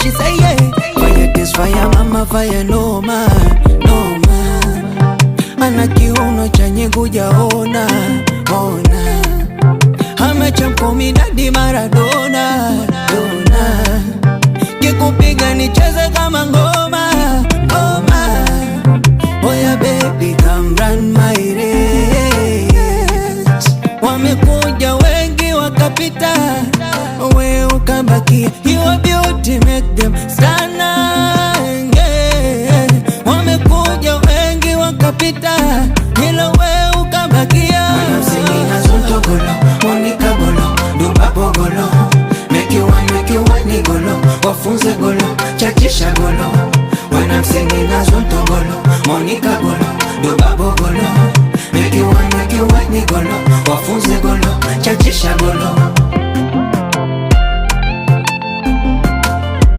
She say yeah. Fire this fire, mama fire, noma noma. Ana kiuno chenye kujaona ona. Amechamkomidadi Maradona dona. Kikupiga nicheze kama ngoma ngoma. Oya baby come run my race. Wamekuja wengi wakapita, we ukabakia. Your beauty make them stand yeah. Wamekuja wengi wakapita, ila we ukabakia. Golo, Monica golo, Dumba golo, make you one golo, wafunze golo, chachisha golo, wanamsingina zonto golo, Monica golo.